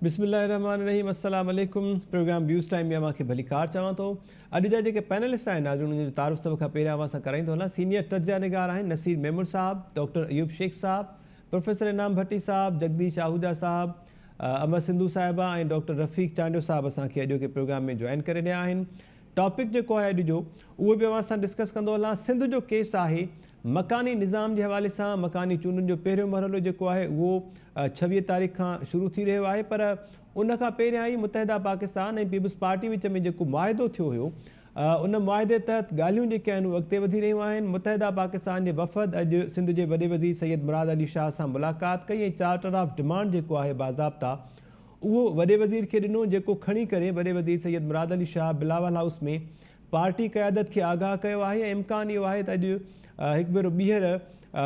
بسم الله الرحمٰن الرحيم السلام عليڪم پروگرام ويوز ٽائيم ۾ اوهان کي ڀليڪار چوان ٿو اڄ جا جيڪي پينلسٽ آهن ناظرين انهن جو تعارف سڀ کان پهريان اوهان سان ڪرائيندو هلان سينيئر تجزيه نگار آهن نصير ميمڻ صاحب ڊاڪٽر ايوب شيخ صاحب پروفيسر انعام ڀٽي صاحب جگديش آهوجا صاحب امر سنڌو صاحبه ۽ ڊاڪٽر رفيق چانڊيو صاحب اسان کي اڄوڪي پروگرام ۾ جوائن ڪري رهيا آهن ٽاپڪ جيڪو آهي اڄ جو اهو به اوهان سان ڊسڪس ڪندو هلان سنڌ جو ڪيس آهي مڪاني نظام جي حوالي سان مڪاني چونڊن جو پهريون مرحلو جيڪو آهي اهو 26 تاريخ کان شروع ٿي رهيو آهي پر ان کان پهريان ئي متحده پاڪستان ۽ پيپلز پارٽي وچ ۾ جيڪو معاهدو ٿيو هيو ان معاهدي تحت ڳالهيون جيڪي آهن اهي اڳتي وڌي رهيون آهن متحده پاڪستان جي وفد اڄ سنڌ جي وڏي وزير سيد مراد علي شاهه سان ملاقات ڪئي ۽ چارٽر آف ڊمانڊ جيڪو آهي باضابطا اهو وڏي وزير کي ڏنو جيڪو کڻي ڪري وڏي وزير سيد مراد علي شاهه بلاول هائوس ۾ پارٽي قيادت کي آگاهه ڪيو آهي ۽ امڪان اهو آهي ته اڄ هڪ ڀيرو ٻيهر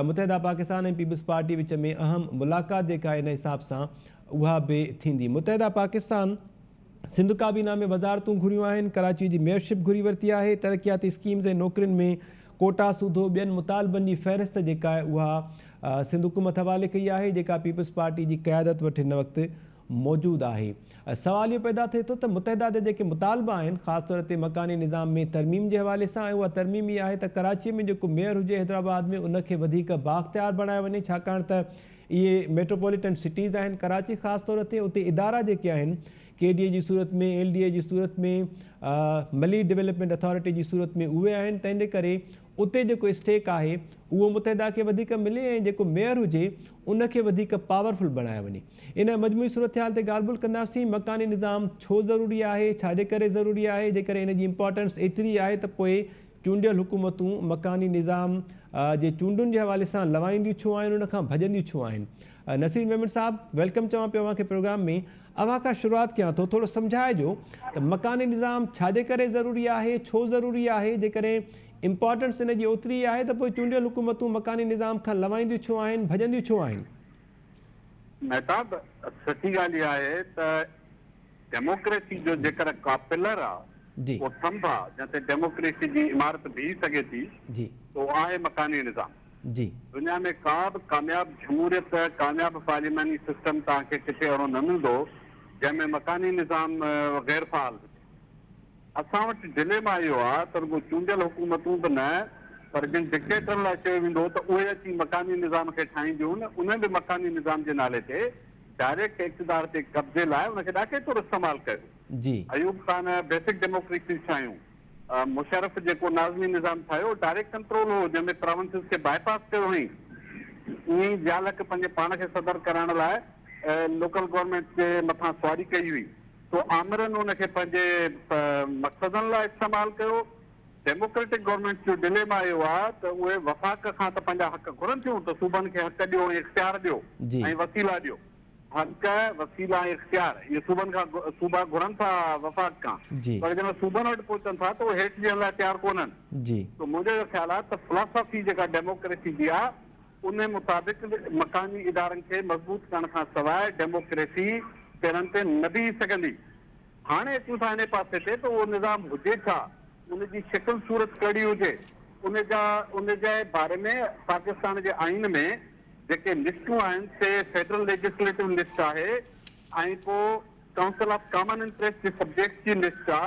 متحده پاڪستان ۽ پيپلز پارٽي وچ ۾ اهم ملاقات جيڪا آهي ان حساب سان اها به ٿيندي. متحده پاڪستان سنڌ ڪابينا ۾ وزارتون گهريون آهن، ڪراچي جي ميئرشپ گهري ورتي آهي، ترقياتي اسڪيمز ۽ نوڪرين ۾ ڪوٽا سوڌو ٻين مطالبن جي فهرست جيڪا آهي اها سنڌ حڪومت حوالي ڪئي آهي جيڪا پيپلز پارٽي جي قيادت وٽ هن وقت موجود آهي. سوال اهو پيدا ٿئي ٿو ته متحده جا جيڪي مطالبا آهن خاص طور تي مڪاني نظام ۾ ترميم جي حوالي سان ۽ اها ترميم اها آهي ته ڪراچي ۾ جيڪو ميئر هجي حيدرآباد ۾ ان کي وڌيڪ بااختيار بڻايو وڃي ڇاڪاڻ ته اهي ميٽروپوليٽن سٽيز آهن ڪراچي خاص طور تي اتي ادارا جيڪي آهن ڪي ڊي اي جي صورت ۾ ايل ڊي اي جي صورت ۾ ملير ڊولپمينٽ اٿارٽي جي صورت ۾ اهي آهن تنهن جي ڪري اتي جيڪو اسٽيڪ آهي اهو متحده کي وڌيڪ ملي ۽ جيڪو ميئر هجي ان کي وڌيڪ پاورفل بڻايو وڃي ان مجموعي صورتحال تي ڳالهه ٻولهه ڪنداسين مڪاني نظام ڇو ضروري آهي ڇا جي ڪري ضروري آهي جيڪڏهن ان جي امپارٽنس ايتري آهي ته پوء چونڊيل حڪومتون مڪاني نظام جي چونڊن جي حوالي سان لوائينديون ڇو آهن ان کان ڀڄنديون ڇو آهن نصير ميمڻ صاحب welcome چوان پيو اوهان کي پروگرام ۾ اوهان کان شروعات ڪيان ٿو ٿورو سمجهائجو ته مڪاني نظام ڇا جي ڪري ضروري آهي ڇو ضروري آهي جيڪڏهن امپارٽنس ان جي اوتري ئي آهي ته پوء چونڊيل حڪومتون مڪاني نظام کان لوائينديون ڇو آهن ڀڄنديون ڇو آهن؟ مهتاب سچي ڳالهه اها آهي ته ڊيموڪريسي جو جيڪر ڪا پلر آ ڪو ٿنڀ آ جنهن تي ڊيموڪريسي جي عمارت بيهي سگهي ٿي ته اهو آهي مڪاني نظام. جي. دنيا ۾ ڪا به ڪامياب جھموريت، ڪامياب پارلياماني سسٽم توهان کي ڪٿي اهڙو نه ملندو جنهن ۾ مڪاني نظام غير فعال هجي. اسان وٽ ڊليما اهو آ ته رڳو چونڊيل حڪومتون به نه پر جن ڊڪٽيٽرن لاء چيو ويندو هو ته اهي اچي مڪاني نظام کي ٺاهينديون انهن به مڪاني نظام جي نالي تي ڊائريڪٽ اقتدار تي قبضي لاء ان کي ڏاڪي طور استعمال ڪيو. جي. ايوب خان بيسڪ ڊيموڪريسيز ٺاهيون. مشرف جيڪو ناظمي نظام ٺاهيو ڊائريڪٽ ڪنٽرول هو جنهن ۾ پراونسز کي باء پاس ڪيو هئائين. ائين ئي ضياء الحق پنهنجي پاڻ کي صدر ڪرائڻ لاء لوڪل گورنمينٽس جي مٿان سواري ڪئي هئي سو آمرن ان کي پنهنجي مقصدن لاء استعمال ڪيو. ڊيموڪريٽڪ گورنمينٽس جو ڊليما اهو آهي ته اهي وفاق کان ته پنهنجا حق گهرن ٿيون ته صوبن کي حق ڏيو ۽ اختيار ڏيو ۽ وسيلا ڏيو. حق، وسيلا ۽ اختيار اهي صوبن کان صوبا گهرن ٿا وفاق کان پر جڏهن صوبن وٽ پهچن ٿا ته اهي هيٺ ڏيڻ لاء تيار ڪونهن. سو منهنجو اهو خيال آهي ته فلاسافي جيڪا ڊيموڪريسي جي آهي ان مطابق مڪاني ادارن کي مضبوط ڪرڻ کان سواء ڊيموڪريسي پيرن تي نه بيهي سگهندي. هاڻي اچون ٿا انهي پاسي تي ته اهو نظام هجي ڇا؟ ان جي شڪل صورت ڪهڙي هجي؟ ان جا ان جي باري ۾ پاڪستان جي آئين ۾ جيڪي لسٽون آهن سي فيڊرل ليجسليٽو لسٽ آهي ۽ پوء ڪائونسل آف ڪامن انٽريسٽ جي سبجيڪٽس جي لسٽ آ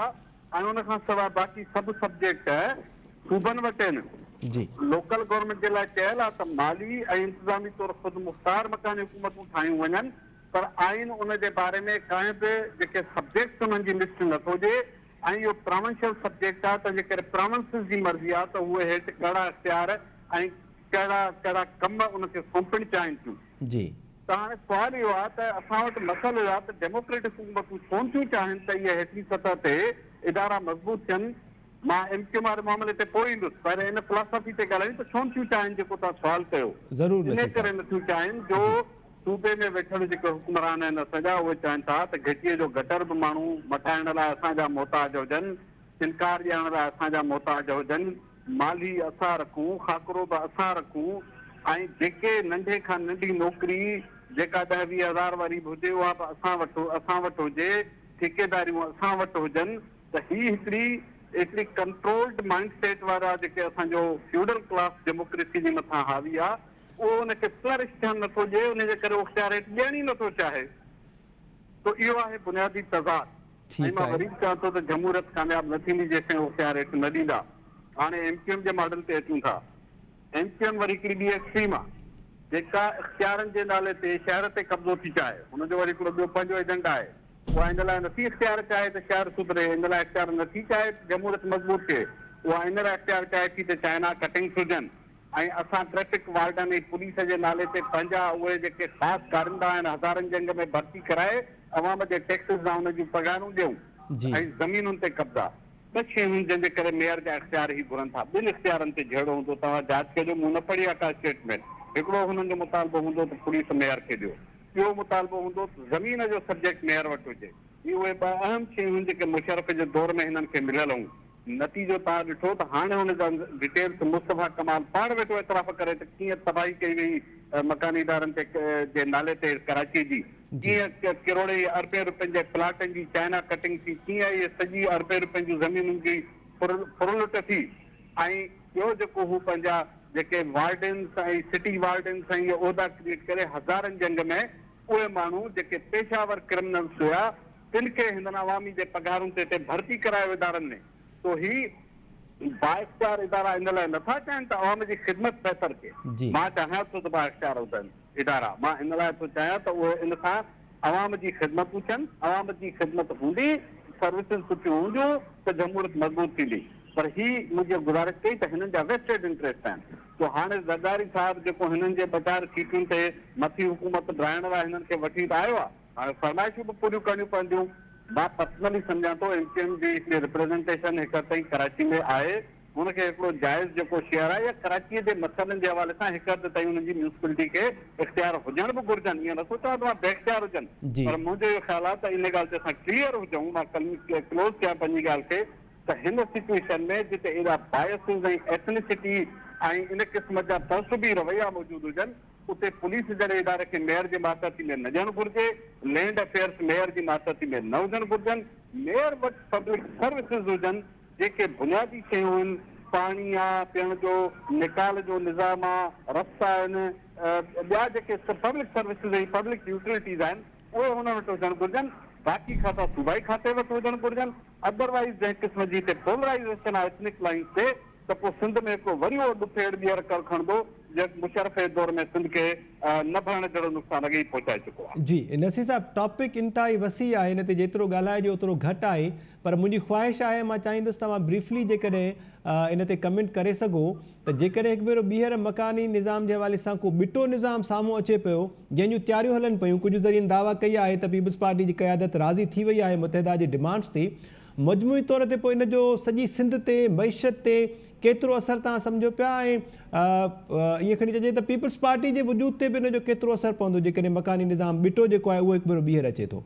۽ ان کان سواء باقي سڀ سبجيڪٽ صوبن وٽ آهن. جي. لوڪل گورنمينٽ جي لاء چيل آ ته مالي ۽ انتظامي طور خودمختار مڪاني حڪومتون ٺاهيون وڃن پر آئين ان جي باري ۾ ڪانهن به جيڪي سبجيڪٽس انهن جي لسٽ نٿو ڏئي ۽ اهو پراونشل سبجيڪٽ آهي تنهن جي ڪري پراونسز جي مرضي آهي ته اهي هيٺ ڪهڙا اختيار ۽ ڪهڙا ڪهڙا ڪم ان کي سونپڻ چاهين ٿيون. جي. ته هاڻي سوال اهو آهي ته اسان وٽ مسئلو اهو آهي ته ڊيموڪريٽڪ حڪومتون ڇو نٿيون چاهين ته اهي هيٺين سطح تي ادارا مضبوط ٿين مان ايم ڪيو ايم واري معاملي تي پوء ايندس، پهرين ان فلاسافي تي ڳالهايون ته ڇو نٿيون چاهين جيڪو توهان سوال ڪيو. ضرور انهي نصير ڪري صاحب. نٿيون چاهين جو جي. صوبي ۾ ويٺل جيڪي حڪمران آهن اسان جا اهي چاهين ٿا ته گهٽيء جو گٽر به ماڻهو مٽائڻ لاء اسان جا محتاج هجن، چنڪار ڏيڻ لاء اسان جا محتاج هجن، مالهي اسان رکون، خاڪرو به اسان رکون ۽ جيڪي ننڍي کان ننڍي نوڪري جيڪا ڏهه 20 هزار واري به هجي اها به اسان وٽ اسان وٽ هجي، ٺيڪيداريون اسان وٽ هجن. ته هي هڪڙي هڪڙي ڪنٽرولڊ مائنڊ سيٽ وارا جيڪي اسان جو فيوڊل ڪلاس ڊيموڪريسي جي مٿان حاوي آ اهو ان کي فلرش ٿيڻ نٿو ڏئي ان جي ڪري اهو اختيار هيٺ ڏيڻ ئي نٿو چاهي. تو اهو آهي بنيادي تضاد ۽ مان وري به چوان ٿو ته جمهوريت ڪامياب نه ٿيندي جيستائين اهو اختيار هيٺ نه ڏيندا. هاڻي ايم ڪيو ايم جي ماڊل تي اچون ٿا. ايم ڪيو ايم وري هڪڙي ٻي ايڪسٽريم آهي جيڪا اختيارن جي نالي تي شهر تي قبضو ٿي چاهي. هن جو وري هڪڙو ٻيو پنهنجو ايجنڊا آهي. اها ان لاء نٿي اختيار چاهي ته شهر سڌري، ان لاء اختيار نٿي چاهي ته جمهوريت مضبوط ٿئي. اها ان لاء اختيار چاهي ٿي ته چائنا ڪٽنگس هجن ۽ اسان ٽريفڪ وارڊن ۽ پوليس جي نالي تي پنهنجا اهي جيڪي خاص ڪارندا آهن هزارن جنگ ۾ ڀرتي ڪرائي عوام جي ٽيڪسز سان انهن جون پگهارون ڏيون ۽ زمينن تي قبضا. ٻه شيون آهن جنهن جي ڪري ميئر جا اختيار هي گهرن ٿا. ٻن اختيارن تي جهيڙو هوندو توهان جاچ ڪجو مون نه پڙهي آ ڪا اسٽيٽمينٽ. هڪڙو هنن جو مطالبو هوندو ته پوليس ميئر کي ڏيو. ٻيو مطالبو هوندو ته زمين جو سبجيڪٽ ميئر وٽ هجي. هي اهي ٻه اهم شيون هيون جيڪي مشرف جي دور ۾ هنن کي مليل هيون. نتيجو توهان ڏٺو ته هاڻي ان جا ڊيٽيلز مصطفيٰ ڪمال پاڻ ويٺو اعتراف ڪري ته ڪيئن تباهي ڪئي وئي مڪاني ادارن تي جي نالي تي ڪراچي جي ڪيئن ڪروڙين يا اربين روپين جي پلاٽن جي چائنا ڪٽنگ ٿي ڪيئن اهي سڄي اربين روپين جون زمينن جي ڦرلٽ ٿي ۽ ٻيو جيڪو هو پنهنجا جيڪي وارڊنس ۽ سٽي وارڊنس ۽ اهي عهدا ڪريئيٽ ڪري هزارن جنگ ۾ اهي ماڻهو جيڪي پيشه ور ڪرمنلز هيا تن کي هنن عوامي جي پگهارن تي تي ڀرتي ڪرايو ادارن ۾ سو هي بااختيار ادارا ان لاء نٿا چاهين ته عوام جي خدمت بهتر ٿئي. مان چاهيان ٿو ته بااختيار هجن ادارا مان ان لاء ٿو چاهيان ته اهي ان سان عوام جي خدمتون ٿين عوام جي خدمت هوندي سروسز سٺيون هونديون ته جمهوريت مضبوط ٿيندي پر هي منهنجي گذارش ڪئي ته هنن جا ويسٽيڊ انٽريسٽ آهن سو هاڻي زرداري صاحب جيڪو هنن جي ٻه چار سيٽن تي مٿي حڪومت ڊاهڻ لاء هنن کي وٺي ته آيو آهي هاڻي فرمائشون به پوريون ڪرڻيون پونديون. مان پرسنلي سمجهان ٿو ايم ڪيو ايم جي هڪڙي رپريزنٽيشن هڪ حد تائين ڪراچي ۾ آهي، ان کي هڪڙو جائز جيڪو شيئر آهي يا ڪراچي جي مسئلن جي حوالي سان هڪ حد تائين انهن جي ميونسپلٽي کي اختيار هجڻ به گهرجن، ائين نٿو چوان ته مان بي اختيار هجن پر منهنجو اهو خيال آهي ته ان ڳالهه تي اسان ڪليئر هجون، مان ڪلوز ڪيان پنهنجي ڳالهه کي ته هن سچوئيشن ۾ جتي ايڏا بائسز ۽ ايٿنسٽي ۽ ان قسم جا تعصبي رويا موجود هجن، اتي پوليس جهڙي اداري کي ميئر جي ماتحتي ۾ نه ڏيڻ گهرجي، لينڊ افيئرس ميئر جي ماتحتي ۾ نه هجڻ گهرجن، ميئر وٽ پبلڪ سروسز هجن، جيڪي بنيادي شيون آهن، پاڻي آ، پيئڻ جو نيڪال جو نظام آ، رستا آهن، ٻيا جيڪي پبلڪ سروسز ۽ پبلڪ يوٽيلٽيز آهن، اهي هن وٽ هجڻ گهرجن، باقي کاتا صوبائي کاتي وٽ هجڻ گهرجن، ادروائيز جنهن قسم جي هتي پولرائيزيشن آ ايٿنڪ لائنز تي ته پوء سنڌ ۾ هڪڙو وري اهو ڏڦيڙ ٻيهر ڪر کڻندو جنهن مشرف جي دور ۾ سنڌ کي نه ڀرڻ جهڙو نقصان اڳي ئي پهچائي چڪو آهي. جي نصير صاحب ٽاپڪ انتهائي وسيع آهي ان تي جيترو ڳالهائجي اوترو گهٽ آهي پر منهنجي خواهش آهي مان چاهيندس توهان بريفلي جيڪڏهن ان تي ڪمينٽ ڪري سگهو ته جيڪڏهن هڪ ڀيرو ٻيهر مڪاني نظام جي حوالي سان ڪو ٻٽو نظام سامهون اچي پيو جنهن جون تياريون هلن پيون ڪجهه ذريعن دعويٰ ڪئي آهي ته پيپلز پارٽي جي قيادت راضي ٿي وئي آهي متحده جي ڊمانڊز تي مجموعي طور تي پوء ان جو سڄي سنڌ تي معيشت تي ڪيترو اثر توهان سمجهو پيا ۽ ائين کڻي چئجي ته پيپلز پارٽي جي وجود تي به ان جو ڪيترو اثر پوندو جيڪڏهن مڪاني نظام ٻٽو جيڪو آهي اهو هڪ ڀيرو ٻيهر اچي ٿو.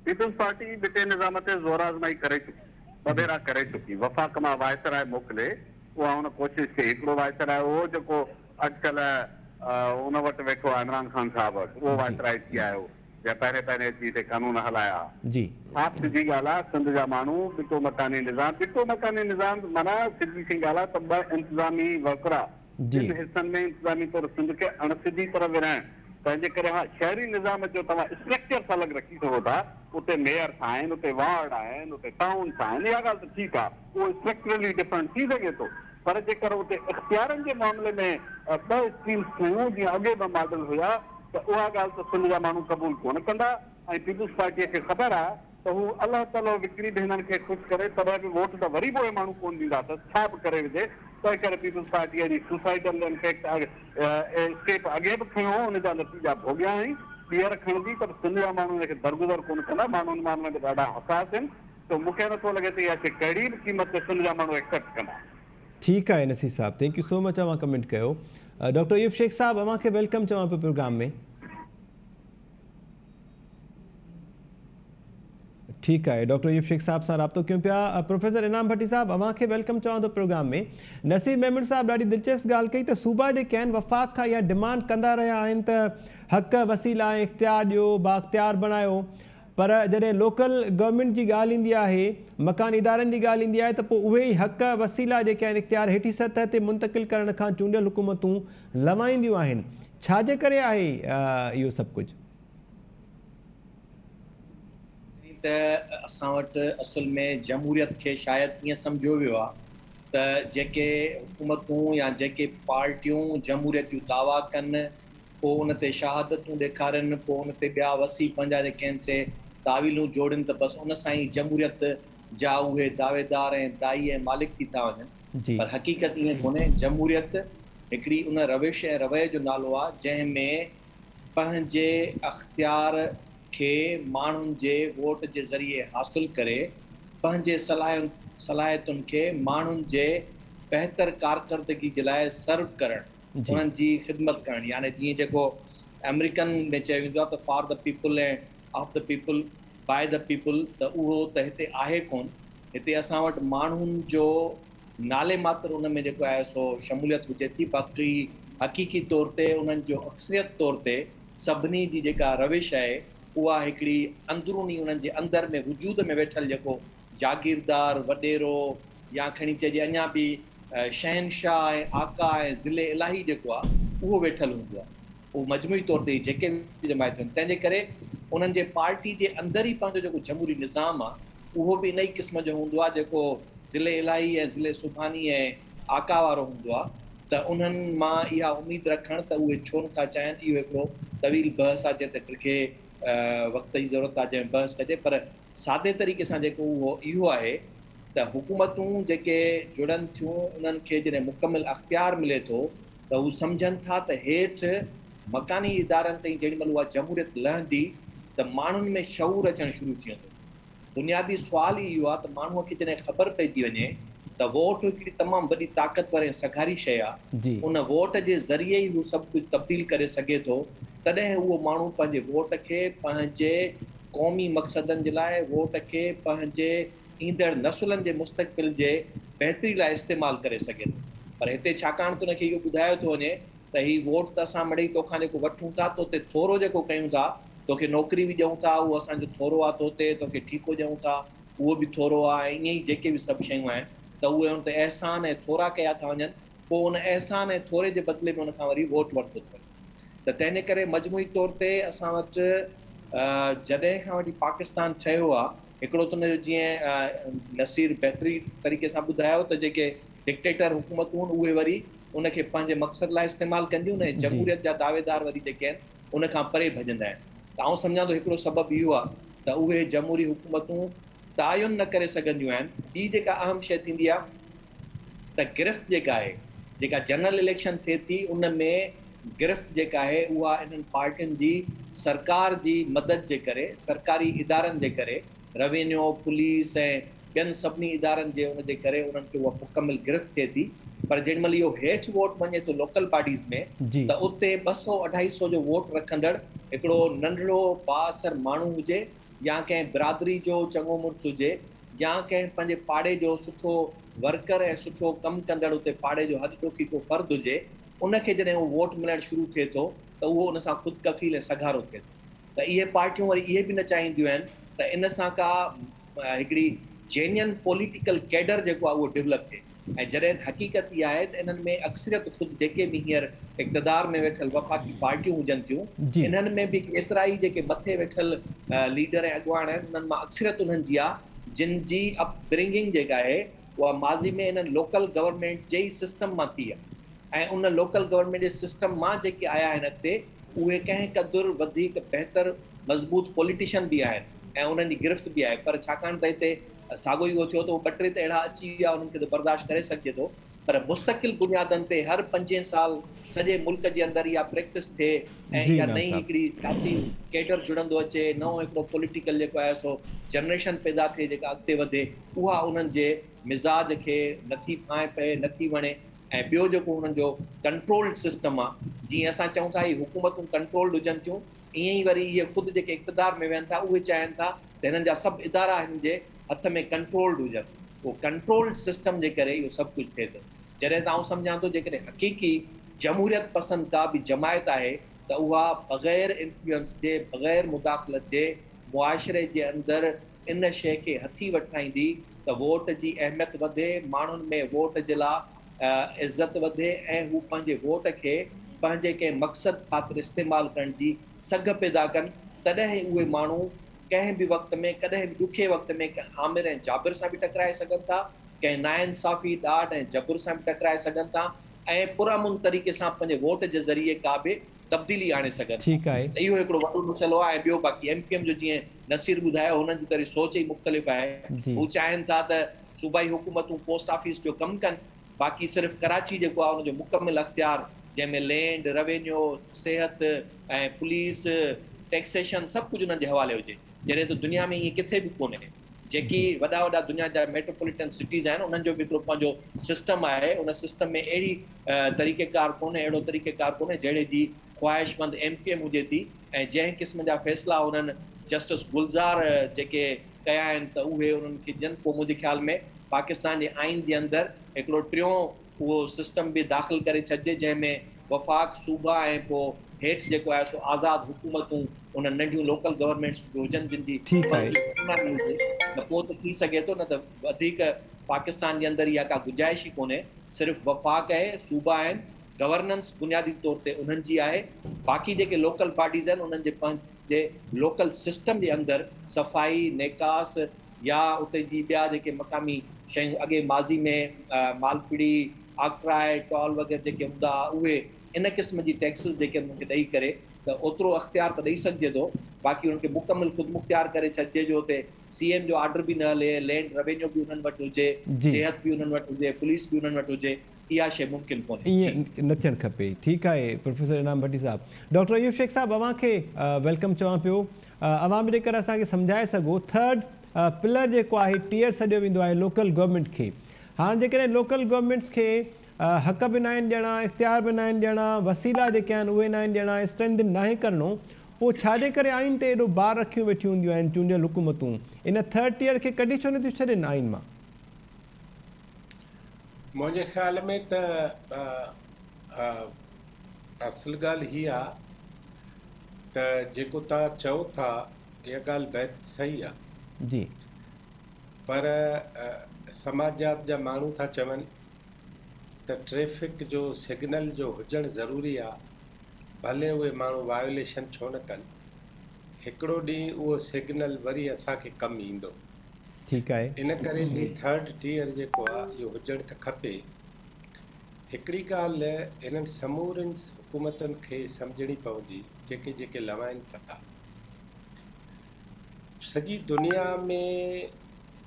پيپلز پارٽي ٻٽي نظام تي زور آزمائي ڪري چڪي، ٻه ڀيرا ڪري چڪي، وفاق مان وائسراء موڪلي اها هن ڪوشش ڪئي، هڪڙو وائسراء اهو جيڪو اڄڪلهه ان وٽ ويٺو آهي عمران خان صاحب وٽ اهو وائسراء ٿي آيو. جنهن پهرين پهرين اچي هتي قانون هلايا. جي. صاف سڌي ڳالهه آ سنڌ جا ماڻهو ٻٽو مڪاني نظام ٻٽو مڪاني نظام معنيٰ سڌي سئين ڳالهه آ ته ٻه انتظامي وهڪرا جي. ٻن حصن ۾ انتظامي طور سنڌ کي اڻ سڌي طرح ورهائڻ تنهن جي ڪري ها شهري نظام جو توهان اسٽرڪچرس الڳ رکي سگهو ٿا اتي ميئرس آهن اتي وارڊ آهن اتي ٽائونس آهن اها ڳالهه ته ٺيڪ آ اهو اسٽرڪچرلي ڊفرنٽ ٿي سگهي ٿو پر جيڪر اتي اختيارن جي معاملي ۾ ٻه اسٽريمز ٺهيون جيئن اڳي ٻه ماڊل هيا ته اها ڳالهه ته سنڌ جا ماڻهو قبول ڪونه ڪندا ۽ پيپلز پارٽيء کي خبر آهي ته هو الله تعاليٰ وڪڻي به هنن کي خوش ڪري تڏهن به ووٽ ته وري به اهي ماڻهو ڪونه ڏيندا اٿس ڇا به ڪري وجهي تنهن ڪري پيپلز پارٽي اهڙي سوسائيڊل امپيڪٽ اسٽيپ اڳي به کنيو هو ان جا نتيجا ڀوڳيا آهن ٻيهر کڻندي ته به سنڌ جا ماڻهو ان کي درگذر ڪونه ڪندا ماڻهو ان معاملي ۾ ڏاڍا حساس آهن سو مون کي نٿو لڳي ته اها شيء ڪهڙي به قيمت تي سنڌ جا ماڻهو ايڪسيپٽ ڪندا. ٺيڪ آهي نصير صاحب thank you سو مچ اوهان ڪمينٽ ڪيو ڊاڪٽر ايوب شيخ صاحب اوهان کي welcome چوان پيو پروگرام ۾. ٺيڪ آهي ڊاڪٽر ايوب شيخ صاحب سان رابطو ڪيون پيا پروفيسر انعام ڀٽي صاحب اوهان کي welcome چوان ٿو پروگرام ۾ نصير ميمڻ صاحب ڏاڍي دلچسپ ڳالهه ڪئي ته صوبا جيڪي آهن وفاق کان اها ڊمانڊ ڪندا رهيا آهن ته حق وسيلا ۽ اختيار ڏيو بااختيار بڻايو پر جڏهن لوڪل گورنمينٽ جي ڳالهه ايندي آهي، مڪاني ادارن جي ڳالهه ايندي آهي ته پوء اهي ئي حق، وسيلا جيڪي آهن اختيار هيٺين سطح تي منتقل ڪرڻ کان چونڊيل حڪومتون لنوائينديون آهن. ڇا جي ڪري آهي اهو سڀ ڪجهه؟ ته اسان وٽ اصل ۾ جمهوريت کي شايد ائين سمجهيو ويو آهي ته جيڪي حڪومتون يا جيڪي پارٽيون جمهوريت جون دعويٰ ڪن پوء ان تي شهادتون ڏيکارين پوء ان تي ٻيا وسيع پنهنجا جيڪي آهن سي تاويلون جوڙين ته بس ان سان ئي جمهوريت جا اهي دعويدار ۽ داعي ۽ مالڪ ٿي ٿا وڃن پر حقيقت ائين ڪونهي جمهوريت هڪڙي ان روش ۽ رويي جو نالو آهي جنهن ۾ پنهنجي اختيار کي ماڻهن جي ووٽ جي ذريعي حاصل ڪري پنهنجي صلاحيتن کي ماڻهن جي بهتر ڪارڪردگي جي لاء سرو ڪرڻ، انهن جي خدمت ڪرڻ يعني جيئن جيڪو آمريڪن ۾ چيو ويندو آهي ته for the people ۽ of the people by the people ته اهو ته هتي آهي ڪونه، هتي اسان وٽ ماڻهن جو نالي ماتر ان ۾ جيڪو آهي سو شموليت هجي ٿي باقي حقيقي طور تي انهن جو اڪثريت طور تي سڀني جي جيڪا روش آهي اها هڪڙي اندروني انهن جي اندر ۾ وجود ۾ ويٺل جيڪو جاگيردار، وڏيرو يا کڻي چئجي اڃا به شهنشاهه ۽ آقا ۽ ظل الاهي جيڪو آهي اهو ويٺل هوندو آهي. اهو مجموعي طور تي جيڪي به جماعتون آهن تنهن جي ڪري انهن جي پارٽي جي اندر ئي پنهنجو جيڪو جمهوري نظام آهي اهو به انهي قسم جو هوندو آهي جيڪو ضلعي الاهي ۽ ضلعي سبحاني ۽ آقا وارو هوندو آهي ته انهن مان اها اميد رکڻ ته اهي ڇو نٿا چاهين اهو هڪڙو طويل بحث آهي جنهن تي ڊگهي وقت جي ضرورت آهي جنهن ۾ بحث ڪجي پر سادي طريقي سان جيڪو اهو اهو آهي ته حڪومتون جيڪي جڙن ٿيون انهن کي جڏهن مڪمل اختيار ملي ٿو ته هو سمجهن ٿا ته هيٺ مڪاني ادارن تائين جيڏي مهل اها جمهوريت لهندي ته ماڻهن ۾ شعور اچڻ شروع ٿي ويندو. بنيادي سوال ئي اهو آهي ته ماڻهوء کي جڏهن خبر پئجي وڃي ته ووٽ هڪڙي تمام وڏي طاقتور ۽ سگهاري شيء آهي، ان ووٽ جي ذريعي ئي هو سڀ ڪجهه تبديل ڪري سگهي ٿو، تڏهن اهو ماڻهو پنهنجي ووٽ کي پنهنجي قومي مقصدن جي لاء، ووٽ کي پنهنجي ايندڙ نسلن جي مستقبل جي بهتري لاء استعمال ڪري سگهي ٿو. پر هتي ڇاڪاڻ ته ان کي اهو ٻڌايو ٿو وڃي ته هي ووٽ ته اسان مڙئي توکان جيڪو وٺون ٿا، تو تي ٿورو جيڪو ڪيون ٿا، توکي نوڪري به ڏيون ٿا، اهو اسان جو ٿورو آ تو تي، توکي ٺيڪو ڏيون ٿا، اهو به ٿورو آ ۽ ائين ئي جيڪي به سڀ شيون آهن ته اهي ان تي احسان ۽ ٿورا ڪيا ٿا وڃن، پوء ان احسان ۽ ٿوري جي بدلي ۾ ان کان وري ووٽ ورتو ٿو وڃي. ته تنهنجي ڪري مجموعي طور تي اسان وٽ جڏهن کان وٺي پاڪستان ٺهيو آ، هڪڙو ته ان جو جيئن نصير بهترين طريقي سان ٻڌايو ته جيڪي ڊڪٽيٽر حڪومتون اهي وري ان کي پنهنجي مقصد لاء استعمال ڪنديون ۽ جمهوريت جا دعويدار وري جيڪي آهن ان کان پري ڀڄندا آهن ته آئون سمجهان ٿو هڪڙو سبب اهو آهي ته اهي جمهوري حڪومتون تعين نه ڪري سگهنديون آهن. ٻي جيڪا اهم شيء ٿيندي آهي ته گرفت جيڪا آهي جيڪا جنرل اليڪشن ٿئي ٿي ان ۾ گرفت جيڪا آهي اها انهن پارٽين جي سرڪار جي مدد جي ڪري سرڪاري ادارن جي ڪري روينيو، پوليس ۽ ٻين سڀني ادارن جي ان جي ڪري انهن کي اها مڪمل گرفت ٿئي ٿي پر جيڏي مهل اهو هيٺ ووٽ وڃي ٿو لوڪل باڊيز ۾ ته اتي ٻه سئو اڍائي سئو جو ووٽ رکندڙ هڪڙو ننڍڙو بااثر ماڻهو هجي يا ڪنهن برادري جو چڱو مڙس هجي يا ڪنهن پنهنجي پاڙي جو سٺو ورڪر ۽ سٺو ڪم ڪندڙ اتي پاڙي جو هڏ ڏوکي ڪو فرد هجي ان کي جڏهن اهو ووٽ ملڻ شروع ٿئي ٿو ته اهو ان سان خود ڪفيل ۽ سگهارو ٿئي ٿو. ته اهي پارٽيون وري اهي به نه چاهينديون آهن ته ان سان ڪا هڪڙي جينين پوليٽيڪل ڪيڊر جيڪو آهي اهو ڊولپ ٿئي ۽ جڏهن ته حقيقت اها آهي ته انهن ۾ اڪثريت خود جيڪي به هينئر اقتدار ۾ ويٺل وفاقي پارٽيون هجن ٿيون انهن ۾ به ڪيترائي جيڪي مٿي ويٺل ليڊر ۽ اڳواڻ آهن انهن مان اڪثريت انهن جي آهي جن جي اپ برنگنگ جيڪا آهي اها ماضي ۾ انهن لوڪل گورنمينٽ جي ئي سسٽم مان ٿي آهي ۽ ان لوڪل گورنمينٽ جي سسٽم مان جيڪي آيا آهن اڳتي اهي ڪنهن قدر وڌيڪ بهتر مضبوط پوليٽيشن به آهن ۽ انهن جي گرفت به آهي پر ڇاڪاڻ ته هتي ساڳو ئي اهو ٿيو ته اهي ٻه ٽي ته اهڙا اچي ويا انهن کي ته برداشت ڪري سگهجي ٿو پر مستقل بنيادن تي هر پنجين سال سڄي ملڪ جي اندر اها پريڪٽس ٿئي ۽ اها نئين هڪڙي سياسي ڪيڊر جڙندو اچي نئون هڪڙو پوليٽيڪل جيڪو آهي سو جنريشن پيدا ٿئي جيڪا اڳتي وڌي اها انهن جي مزاج کي نٿي ڀانء پئي نٿي وڻي ۽ ٻيو جيڪو انهن جو ڪنٽرولڊ سسٽم آ جيئن اسان چئون ٿا هي حڪومتون ڪنٽرولڊ هجن ٿيون ائين ئي وري اهي خود جيڪي اقتدار ۾ ويهن ٿا اهي چاهين ٿا ته هنن جا سڀ ادارا هنن جي هٿ ۾ ڪنٽرولڊ هجن اهو ڪنٽرولڊ سسٽم جي ڪري اهو سڀ ڪجهه ٿئي ٿو جڏهن ته آئون سمجهان ٿو جيڪڏهن حقيقي جمهوريت پسند ڪا به جماعت آهي ته اها بغير انفلوئنس جي بغير مداخلت جي معاشري جي اندر ان شيء کي هٿي وٺرائيندي ته ووٽ جي اهميت وڌي، ماڻهن ۾ ووٽ جي لا عزت وڌي ۽ هو پنهنجي ووٽ کي پنهنجي ڪنهن مقصد خاطر استعمال ڪرڻ جي سگهه پيدا ڪن، تڏهن ئي اهي ماڻهو ڪنهن به وقت ۾ ڪڏهن به ڏکي وقت ۾ ڪنهن آمر ۽ جابر سان به ٽڪرائي سگهن ٿا، ڪنهن ناانصافي، ڏاڍ ۽ جبر سان به ٽڪرائي سگهن ٿا ۽ پرامن طريقي سان پنهنجي ووٽ جي ذريعي ڪا به تبديلي آڻي سگهن ٿا ٺيڪ آهي. ته اهو هڪڙو وڏو مسئلو آهي ۽ ٻيو باقي ايم ڪيو ايم جو جيئن نصير ٻڌايو هنن جي ته وري سوچ ئي مختلف آهي جي. هو چاهين ٿا ته صوبائي حڪومتون پوسٽ آفيس جو ڪم ڪن باقي صرف ڪراچي جيڪو آهي ان جو مڪمل اختيار جنهن ۾ لينڊ، روينيو، صحت ۽ پوليس، ٽيڪسيشن سڀ ڪجهه انهن جي حوالي هجي جڏهن ته دنيا ۾ ائين ڪٿي به ڪونهي جيڪي وڏا وڏا دنيا جا ميٽروپوليٽن سٽيز آهن انهن جو به هڪڙو پنهنجو سسٽم آهي ان سسٽم ۾ اهڙي طريقيڪار ڪونهي اهڙو طريقيڪار ڪونهي جهڙي جي خواهشمند ايم ڪيو ايم هجي ٿي ۽ جنهن قسم جا فيصلا انهن جسٽس گلزار جيڪي ڪيا آهن ته اهي انهن کي ڏين پوء منهنجي خيال ۾ پاڪستان جي آئين جي اندر هڪڙو ٽيون اهو سسٽم به داخل ڪري ڇڏجي جنهن ۾ وفاق، صوبا ۽ پوء هيٺ جيڪو آهي سو آزاد حڪومتون انهن ننڍيون لوڪل گورنمينٽس به هجن جن جي ٺيڪ آهي. پنهنجي حڪمراني هجي ته پوء ته ٿي سگهي ٿو نه ته وڌيڪ پاڪستان جي اندر اها ڪا گنجائش ئي ڪونهي صرف وفاق آهي صوبا آهن گورننس بنيادي طور تي انهن جي آهي باقي جيڪي لوڪل باڊيز آهن انهن جي پنهنجي لوڪل سسٽم جي اندر صفائي نيڪاس يا اتي جي ٻيا جيڪي مقامي شيون اڳي ماضي ۾ مالپڙي، آڪٽرائي، ٽال وغيره جيڪي هوندا ها اهي ان قسم جي ٽيڪسز جيڪي انهن کي ڏئي ڪري ته اوترو اختيار ته ڏئي سگهجي ٿو باقي انهن کي مڪمل خودمختيار ڪري ڇڏجي جو اتي سي ايم جو آرڊر به نه هلي، لينڊ روينيو به انهن وٽ هجي، صحت به انهن وٽ هجي، پوليس به انهن وٽ هجي اها شيء ممڪن ڪونهي. جي. ائين نه ٿيڻ کپي. ٺيڪ آهي پروفيسر انعام ڀٽي صاحب. ڊاڪٽر ايوب شيخ صاحب اوهان کي welcome چوان پيو. اوهان به جيڪر اسان کي سمجهائي سگهو ٿرڊ پلر جيڪو آهي ٽيئر سڏيو ويندو آهي لوڪل گورنمينٽ کي هاڻ جيڪڏهن لوڪل گورنمينٽس کي حق به ناهن ڏيڻا اختيار به ناهن ڏيڻا وسيلا جيڪي آهن اهي ناهن ڏيڻا اسٽرينڌن ناهي ڪرڻو پوء ڇا جي ڪري آئين تي ايڏو بار رکيون ويٺيون هونديون آهن چونڊيل حڪومتون ان ٿرڊ ٽيئر کي ڪڍي ڇو نٿيون ڇڏين آئين مان؟ منهنجي خيال ۾ ته اصل ڳالهه هي آ ته جيڪو توهان چئو ٿا اها ڳالهه بيحد صحيح آ. جي. پر سماجيات جا ماڻهو ٿا چون ته ٽريفڪ جو سگنل جو هجڻ ضروري آ ڀلي اهي ماڻهو وايوليشن ڇو نه ڪن هڪڙو ڏينهن اهو سگنل وري اسان کي ڪم ايندو. ٺيڪ آهي. ان ڪري هي ٿرڊ ٽيئر جيڪو آ اهو هجڻ ته کپي. هڪڙي ڳالهه هنن سمورين حڪومتن کي سمجهڻي پوندي جيڪي جيڪي لوائن ٿا. سڄي دنيا ۾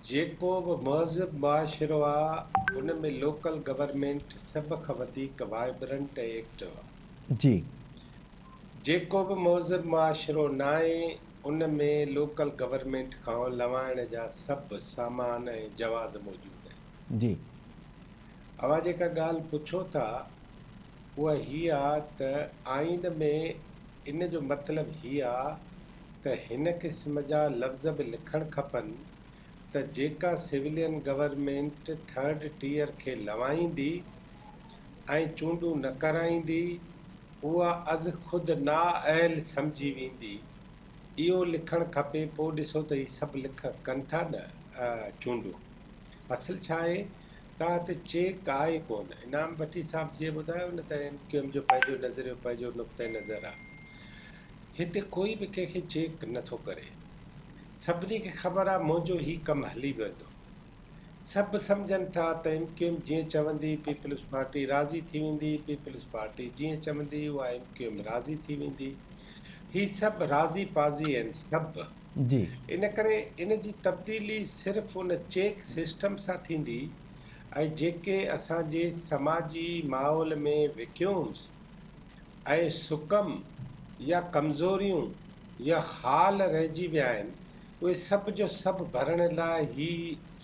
جيڪو به مهذب معاشرو آ ان ۾ لوڪل گورنمينٽ سڀ کان وڌيڪ وائبرنٽ ۽ ايڪٽو آ. جي. جيڪو به مهذب معاشرو ناهي ان ۾ لوڪل گورنمينٽ کان لوائڻ جا سڀ سامان ۽ جواز موجود آهن. جي. اوهان جيڪا ڳالهه پڇو ٿا اها هي آ ته آئين ۾ ان جو مطلب هي آ ته هن قسم جا لفظ به لکڻ کپن ته جيڪا سولين گورنمينٽ ٿرڊ ٽيئر کي لوائيندي ۽ چونڊون نه ڪرائيندي اها از خود نااهل سمجهي ويندي اهو لکڻ کپي پوء ڏسو ته هي سڀ لک ڪن ٿا نه چونڊون اصل ڇا آهي تان هتي چيڪ آهي ڪونه. انعام ڀٽي صاحب جيئن ٻڌايو نه ته ايم ڪيو ايم جو پنهنجو نظريو پنهنجو نقطه نظر آ. هتي ڪوئي به ڪنهن کي چيڪ نه ٿو ڪري. سڀني کي خبر آ منهنجو هي ڪم هلي ويندو. سڀ سمجهن ٿا ته ايم ڪيو ايم جيئن چوندي پيپلز پارٽي راضي ٿي ويندي، پيپلز پارٽي جيئن چوندي اها ايم ڪيو ايم راضي ٿي ويندي. هي سڀ راضي پازي آهن سڀ. جي. ان ڪري ان جي تبديلي صرف ان چيڪ سسٽم سان ٿيندي ۽ جيڪي اسان جي سماجي ماحول ۾ ويڪيومز ۽ سقم يا ڪمزوريون يا خال رهجي ويا آهن اهي سڀ جو سڀ ڀرڻ لاء هي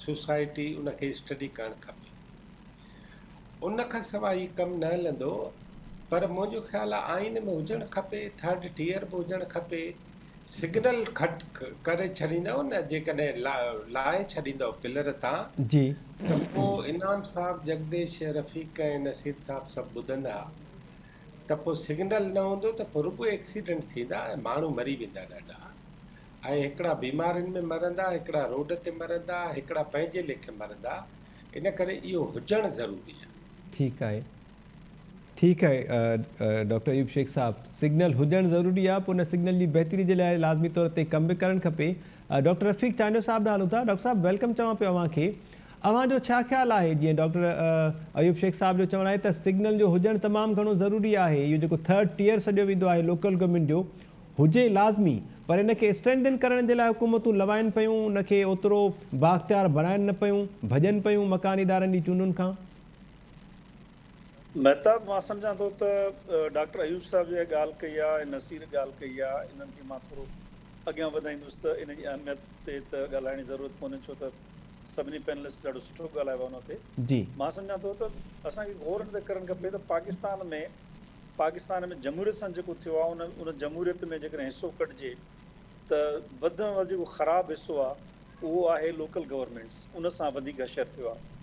سوسائٽي ان کي اسٽڊي ڪرڻ کپي. ان کان سواء هي ڪم نه هلندو پر منهنجو خيال آهي آئين ۾ هجڻ کپي ٿرڊ ٽيئر به هجڻ کپي. سگنل کٽ ڪري ڇڏيندؤ نه جيڪڏهن لاهي ڇڏيندؤ پلر تان جي. ته پوء انعام صاحب جڳديش رفيق ۽ نصير صاحب سڀ ٻڌندا ته پوء سگنل نه هوندو ته پوء رڳو ايڪسيڊنٽ ٿيندا ۽ ماڻهو مري ويندا ڏاڍا ۽ هڪڙا بيمارين ۾ مرندا هڪڙا روڊ تي مرندا هڪڙا پنهنجي ليکي مرندا ان ڪري اهو هجڻ ضروري آهي. ٺيڪ آهي. ٺيڪ آهي ڊاڪٽر ايوب شيخ صاحب سگنل هجڻ ضروري آهي پوء ان سگنل جي بهتري جي لاء لازمي طور تي ڪم به ڪرڻ کپي. ڊاڪٽر رفيق چانڊيو صاحب ڏانهن هلون ٿا. ڊاڪٽر صاحب welcome چوان پيو اوهان کي. اوهان جو ڇا خيال آهي جيئن ڊاڪٽر ايوب شيخ صاحب جو چوڻ آهي ته سگنل جو هجڻ تمام گهڻو ضروري آهي اهو جيڪو ٿرڊ ٽيئر سڏيو ويندو آهي لوڪل گورنمينٽ جو هجي لازمي پر ان کي اسٽرينٿن ڪرڻ جي لاء حڪومتون لوائن پيون ان کي اوترو بااختيار بڻائن نه پيون ڀڄن پيون مڪاني ادارن جي چونڊن کان. مهتاب مان سمجهان ٿو ته ڊاڪٽر ايوب صاحب جيڪا ڳالهه ڪئي آهي ۽ نصير ڳالهه ڪئي آهي انهن کي مان ٿورو اڳيان وڌائيندس ته ان جي اهميت تي ته ڳالهائڻ جي ضرورت ڪونهي ڇو ته سڀني پينلسٽ ڏاڍو سٺو ڳالهايو آهي ان تي. مان سمجهان ٿو ته اسان کي غور ان تي ڪرڻ کپي ته پاڪستان ۾ پاڪستان ۾ جمهوريت سان جيڪو ٿيو آهي ان ان جمهوريت ۾ جيڪڏهن حصو ڪڍجي ته وڌ ۾ وڌ جيڪو خراب حصو آهي اهو آهي لوڪل گورنمينٽس ان سان وڌيڪ حشر ٿيو آهي.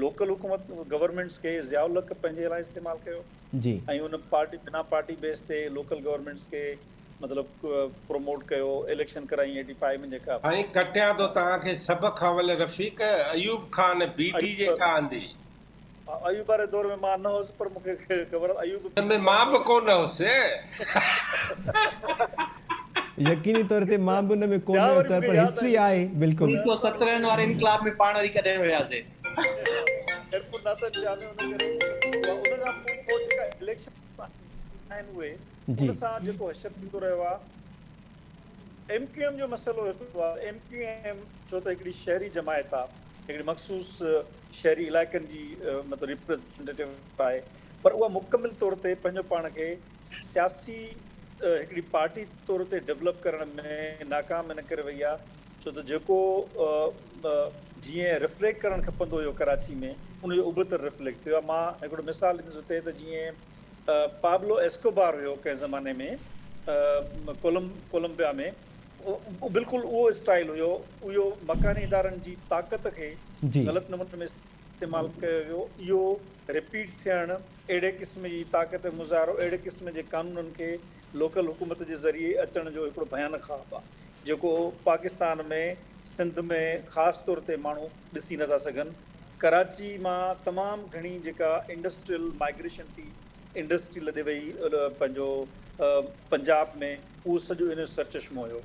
لوڪل حڪومت گورنمينٽس کي ضياء الحق پنهنجي لاء استعمال ڪيو ۽ ان پارٽي بنا پارٽي بيس تي لوڪل گورنمينٽس کي مطلب پروموٽ ڪيو اليڪشن ڪرائين ايٽي فائيو ۾ جيڪا. سائين ڪٽيان ٿو توهان کي سڀ کان اول رفيق ايوب خان بي ڊي جيڪا آندي. ايوب واري دور ۾ مان نه هوس پر مون کي خبر ايوب ان ۾ مان به ڪونه هوس. يقيني طور تي مان به ان ۾ ڪونه هيس سر پر هسٽري آهي بلڪل. 1917 واري انقلاب ۾ پاڻ وري ڪڏهن هياسي. خيرپور ناٿن شاهه ۾ ان ڪري ان کان پوء جيڪا اليڪشن آهن اهي ان سان جيڪو حشر ٿيندو رهيو آهي ايم ڪيو ايم جو مسئلو هڪڙو آهي ايم ڪيو ايم ڇو ته هڪڙي شهري جماعت آهي هڪڙي مخصوص شهري علائقن جي مطلب ريپريزنٽيٽو آهي پر اها مڪمل طور تي پنهنجو پاڻ کي سياسي هڪڙي پارٽي طور تي ڊولپ ڪرڻ ۾ ناڪام ان ڪري وئي آهي ڇو ته جيڪو جيئن رفليڪٽ ڪرڻ کپندو هيو ڪراچي ۾ ان جو ابتڙ رفليڪٽ ٿيو آهي مان هڪڙو مثال ڏيندس اتي ته جيئن پابلو ايسڪوبار هيو ڪنهن زماني ۾ ڪولمبيا ۾ بلڪل اهو اسٽائل هيو اهو مڪاني ادارن جي طاقت کي غلط نموني ۾ استعمال ڪيو ويو اهو رپيٽ ٿيڻ اهڙي قسم جي طاقت جو مظاهرو اهڙي قسم جي قانونن کي لوڪل حڪومت جي ذريعي اچڻ جو هڪڙو ڀيانڪ خواب آهي جيڪو پاڪستان ۾ سنڌ ۾ خاص طور تي ماڻهو ڏسي نٿا سگهن ڪراچي مان تمام گهڻي جيڪا انڊسٽريل مائگريشن ٿي انڊسٽري لڏي وئي پنهنجو پنجاب ۾ اهو سڄو ان جو سرچشمو هيو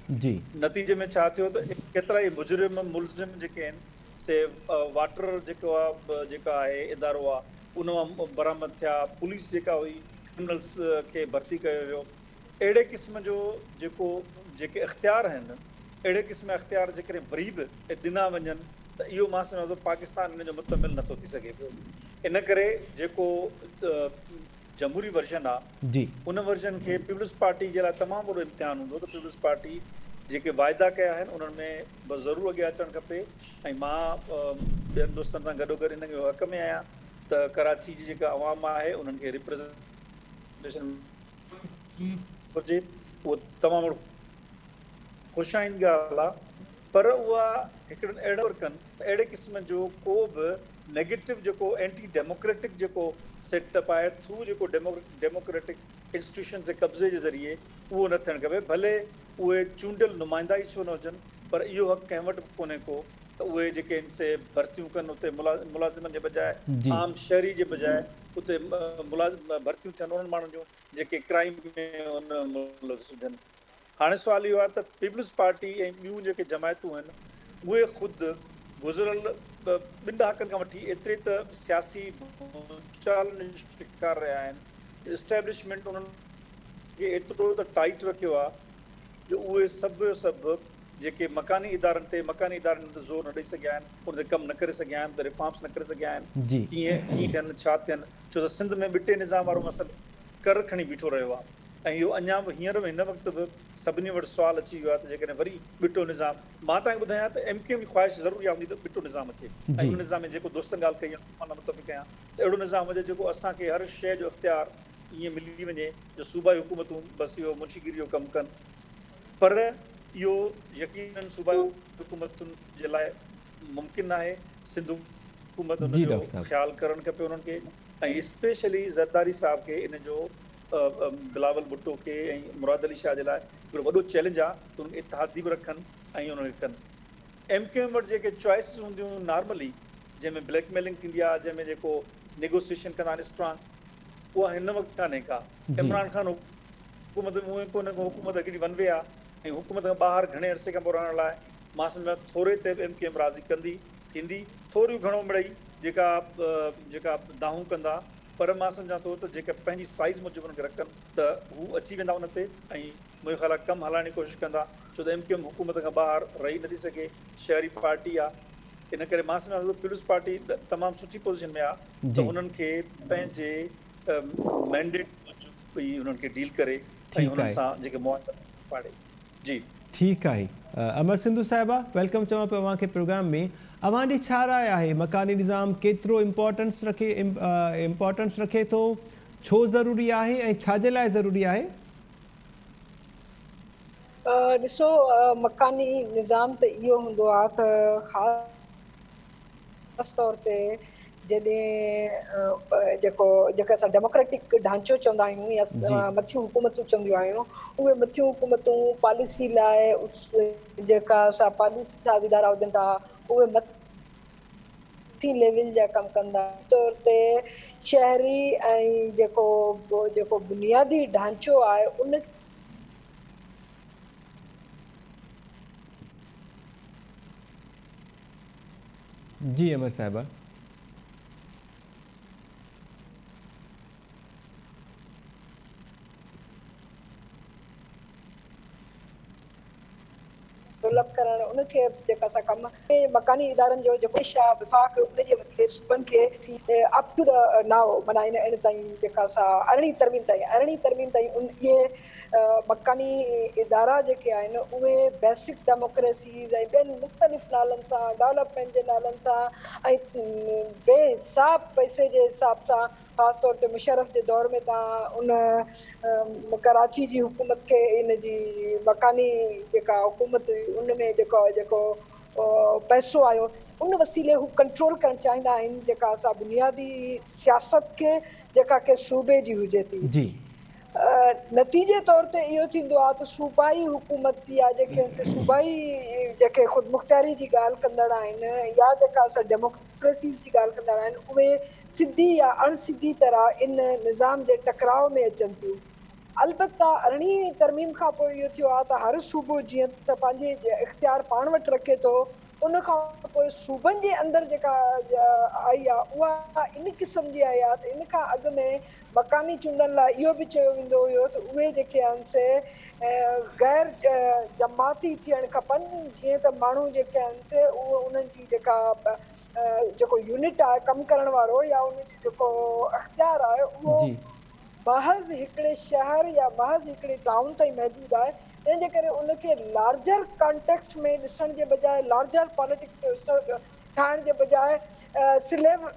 نتيجي ۾ ڇا ٿيو ته ڪيترائي مجرم ملزم جيڪي آهن سي واٽر جيڪو آهي جيڪا آهي ادارو آهي ان مان برآمد ٿيا، پوليس جيڪا هئي ڪرمنلز کي ڀرتي ڪيو ويو، اهڙي قسم جو جيڪو جيڪي اختيار آهن اهڙي قسم جا اختيار جيڪڏهن وري به ڏنا وڃن ته اهو مان سمجهان ٿو پاڪستان ان جو متحمل نٿو ٿي سگهي پيو ان ڪري جيڪو جمهوري ورجن آ ان ورجن کي پيپلز پارٽي جي لاء تمام وڏو امتحان هوندو ته پيپلز پارٽي جيڪي واعدا ڪيا آهن انهن ۾ به ضرور اڳيان اچڻ کپي ۽ مان ٻين دوستن سان گڏوگڏ ان حق ۾ آهيان ته ڪراچي جي جيڪا عوام آهي انهن کي ريپريزنٽيشن گهرجي اهو تمام وڏو خوش آئند ڳالهه آهي پر اها هڪڙن اهڙن ورڪن ته اهڙي قسم جو ڪو به نيگيٽو جيڪو اينٽي ڊيموڪريٽڪ جيڪو سيٽ اپ آهي ٿرو جيڪو ڊيموڪريٽڪ انسٽيٽيوشن تي قبضي جي ذريعي اهو نه ٿيڻ کپي ڀلي اهي چونڊيل نمائندا ئي ڇو نه هجن پر اهو حق ڪنهن وٽ به ڪونهي ڪو ته اهي جيڪي آهن سي ڀرتيون ڪن اتي ملازمن جي بجاء عام شهري جي بجاء اتي ڀرتيون ٿين انهن ماڻهن جون جيڪي ڪرائيم ۾ ان ملوث هجن. هاڻي سوال اهو آهي ته پيپلز پارٽي ۽ ٻيون جيڪي جماعتون آهن اهي خود گذريل ٻن ڏهاڪن کان وٺي ايتري ته سياسي ڀونچال جو شڪار رهيا آهن اسٽيبلشمينٽ انهن کي ايترو ته ٽائيٽ رکيو آهي جو اهي سڀ جو سڀ جيڪي مڪاني ادارن تي مڪاني ادارن تي زور نه ڏئي سگهيا آهن ان تي ڪم نه ڪري سگهيا آهن ته ريفارمس نه ڪري سگهيا آهن ڪيئن ڪيئن ٿين ڇا ٿين ڇو ته سنڌ ۾ ٻٽي نظام وارو مسئلو ڪر کڻي بيٺو رهيو آهي ۽ اهو اڃا به هينئر به هن وقت به سڀني وٽ سوال اچي ويو آهي ته جيڪڏهن وري ٻٽو نظام مان توهان کي ٻڌايان ته ايم ڪيو ايم جي خواهش ضرور اها هوندي ته ٻٽو نظام اچي ۽ ان نظام ۾ جيڪو دوستن ڳالهه ڪئي آهي مان متفق آهيان ته اهڙو نظام هجي جيڪو اسان کي هر شيء جو اختيار ائين ملي وڃي جو صوبائي حڪومتون بس اهو منشيگيري جو ڪم ڪن پر اهو يقينن صوبائي حڪومتن جي لاء ممڪن ناهي، سنڌ حڪومت ان جو خيال ڪرڻ کپي انهن کي ۽ اسپيشلي زرداري صاحب کي ان جو بلاول ڀٽو کي ۽ مراد علي شاهه جي لاء هڪڙو وڏو چئلينج آهي ته انهن کي اتحادي به رکن ۽ انهن کي ڪن. ايم ڪيو ايم وٽ جيڪي چوائسز هونديون نارملي جنهن ۾ بليڪ ميلنگ ٿيندي آهي جنهن ۾ جيڪو نيگوسيشن ڪندا آهن اسٽرانگ. اها هن وقت ڪانهي ڪا. عمران خان حڪومت ۾ اونئن ڪونهي ڪو حڪومت هڪڙي ون وي آ ۽ حڪومت کان ٻاهر گهڻي عرصي کان پوء رهڻ لاء مان سمجهان ٿو ٿوري تي به ايم ڪيو ايم راضي ڪندي ٿيندي ٿوريون گهڻو مڙئي جيڪا جيڪا دانهون ڪندا پر مان سمجهان ٿو ته جيڪا پنهنجي سائيز موجب انهن کي رکن ته هو اچي ويندا ان تي ۽ منهنجو خيال آ ڪم هلائڻ جي ڪوشش ڪندا ڇو ته ايم ڪيو ايم حڪومت کان ٻاهر رهي نٿي سگهي شهري پارٽي آ ان ڪري مان سمجهان ٿو ته پيپلز پارٽي تمام سٺي پوزيشن ۾ آ ته انهن کي پنهنجي مينڊيٽ موجب ئي انهن کي ڊيل ڪري ۽ انهن سان جيڪي معاهدا پاڙي جي. ٺيڪ آهي امر سنڌو صاحبه welcome چوان پيو اوهان کي پروگرام ۾ اوهان جي ڇا راء آهي مڪاني نظام ڪيترو امپارٽنس رکي امپارٽنس رکي ٿو ڇو ضروري آهي ۽ ڇا جي لاء ضروري آهي؟ ڏسو مڪاني نظام ته اهو هوندو آهي ته خاص طور تي جڏهن جيڪو جيڪي اسان ڊيموڪريٽڪ ڍانچو چوندا آهيون يا مٿيون حڪومتون چونديون آهيون اهي مٿيون حڪومتون پاليسي لاء جيڪا سا پاليسي ساز ادارا هجن ٿا اهي مٿين ليول جا ڪم ڪندا طور تي شهري ۽ جيڪو جيڪو بنيادي ڍانچو آهي ان جي امر صاحبه. ڊولپ ڪرڻ ان کي جيڪا سا ڪم مڪاني ادارن جو جيڪو شاهه وفاق ان جي وسيلي صوبن کي اپ ٽو the نائو معنيٰ ان تائين جيڪا سا ارڙهين ترميم تائين ارڙهين ترميم تائين ان اهي مڪاني ادارا جيڪي آهن اهي بيسڪ ڊيموڪريسيز ۽ ٻين مختلف نالن سان ڊولپمينٽ جي نالن سان ۽ بي حساب پئسي جي حساب سان خاص طور تي مشرف جي دور ۾ تان ان ڪراچي جي حڪومت کي ان جي مڪاني جيڪا حڪومت هئي ان ۾ جيڪو جيڪو پئسو آيو ان وسيلي هو ڪنٽرول ڪرڻ چاهيندا آهن جيڪا اسان بنيادي سياست کي جيڪا ڪنهن صوبي جي هجي ٿي. نتيجي طور تي اهو ٿيندو آهي ته صوبائي حڪومت يا جيڪي صوبائي جيڪي خودمختياري جي ڳالهه ڪندڙ آهن يا جيڪا اسان ڊيموڪريسيز جي ڳالهه ڪندڙ آهن اهي سڌي يا اڻ سڌي طرح ان نظام جي ٽڪراء ۾ اچن ٿيون. البته ارڙهين ترميم کان پوء اهو ٿيو آهي ته هر صوبو جيئن ته پنهنجي اختيار پاڻ وٽ رکي ٿو ان کان پوء صوبن جي اندر جيڪا آئي آهي اها ان قسم جي آئي آهي ته ان کان اڳ ۾ مڪاني چونڊن لاء اهو به چيو ويندو هيو ته اهي جيڪي آهن سي غير جماعتي ٿيڻ کپن جيئن ته ماڻهو جيڪي آهن سي اهي انهن جي جيڪا جيڪو يونٽ آهي ڪم ڪرڻ وارو يا انهن جو جيڪو اختيار آهي اهو محض هڪڙي شهر يا محض هڪڙي ٽائون تائين محدود آهي تنهن جي ڪري ان کي لارجر ڪانٽيڪسٽ ۾ ڏسڻ جي بجاء لارجر پاليٽڪس جو حصو ٺاهڻ جي بجاء سليو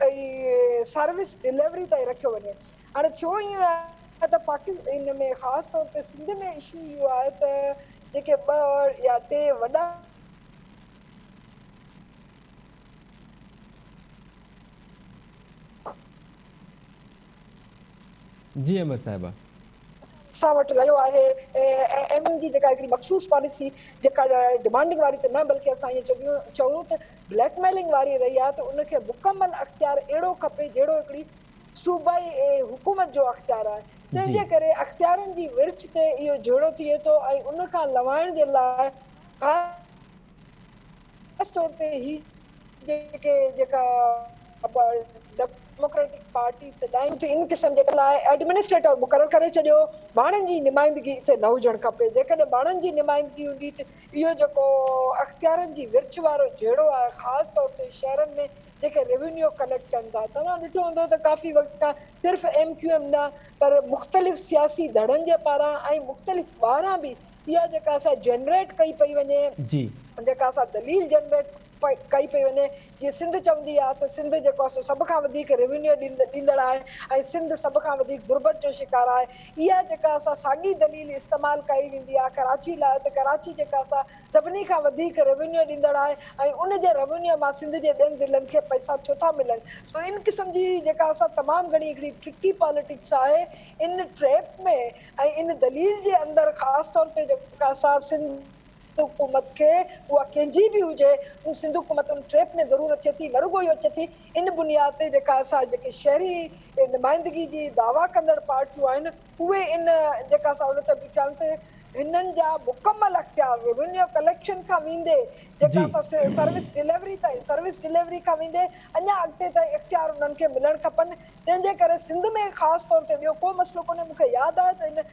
سروس ڊليوري تائين رکيو وڃي. هاڻي ٿيو ائين آهي ته پاڪ ان ۾ خاص طور تي سنڌ ۾ اشو اهو آهي ته جيڪي ٻه يا ٽي وڏا جي امر صاحبه. اسان وٽ رهيو آهي ۽ ايم جي جيڪا هڪڙي مخصوص پاليسي جيڪا ڊمانڊنگ واري ته نه بلڪه اسان ائين چئون ته بليڪ ميلنگ واري رهي آهي ته ان کي مڪمل اختيار اهڙو کپي جهڙو هڪڙي صوبائي حڪومت جو اختيار آهي تنهن جي ڪري اختيارن جي ورڇ تي اهو جهيڙو ٿئي ٿو ۽ ان کان لوائڻ جي لاء خاص طور تي هي جيڪي جيڪا ڊيموڪريٽڪ پارٽي سڏائين ٿي ان قسم جي لاء ايڊمنسٽريٽر مقرر ڪري ڇڏيو ماڻهن جي نمائندگي اتي نه هجڻ کپي جيڪڏهن ماڻهن جي نمائندگي هوندي ته اهو جيڪو اختيارن جي ورڇ وارو جهيڙو آهي خاص طور تي شهرن ۾ جيڪي ريونيو ڪليڪٽ ڪن ٿا توهان ڏٺو هوندو ته ڪافي وقت کان صرف ايم ڪيو ايم نه پر مختلف سياسي ڌڙن جي پاران ۽ مختلف ٻاهران به اها جيڪا اسان جنريٽ ڪئي پئي وڃي جيڪا اسان دليل جنريٽ ڪئي پئي وڃي جيئن سنڌ چوندي آهي ته سنڌ جيڪو آهي سو سڀ کان وڌيڪ ريونيو ڏيندڙ آهي ۽ سنڌ سڀ کان وڌيڪ غربت جو شڪار آهي اها جيڪا اسان ساڳي دليل استعمال ڪئي ويندي آهي ڪراچي لاء ته ڪراچي جيڪا اسان سڀني کان وڌيڪ ريونيو ڏيندڙ آهي ۽ ان جي ريونيو مان سنڌ جي ٻين ضلعن کي پئسا ڇو ٿا ملن سو ان قسم جي جيڪا اسان تمام گهڻي هڪڙي ٽرڪي پاليٽڪس آهي ان ٽريپ ۾ ۽ ان دليل جي اندر خاص طور تي جيڪا اسان سنڌ. حڪومت کي اها ڪنهن جي به هجي ان سنڌ حڪومت ان ٽريپ ۾ ضرور اچي ٿي نه رڳو اهو اچي ٿي ان بنياد تي جيڪا اسان جيڪي شهري نمائندگي جي دعويٰ ڪندڙ پارٽيون آهن اهي ان جيڪا اسان ان تي بيٺا آهيون ته هنن جا مڪمل اختيار روينيو ڪليڪشن کان ويندي جيڪا اسان سروس ڊليوري تائين سروس ڊليوري کان ويندي اڃا اڳتي تائين اختيار انهن کي ملڻ کپن تنهن جي ڪري سنڌ ۾ خاص طور تي ٻيو ڪو مسئلو ڪونهي مون کي ياد آهي ته ان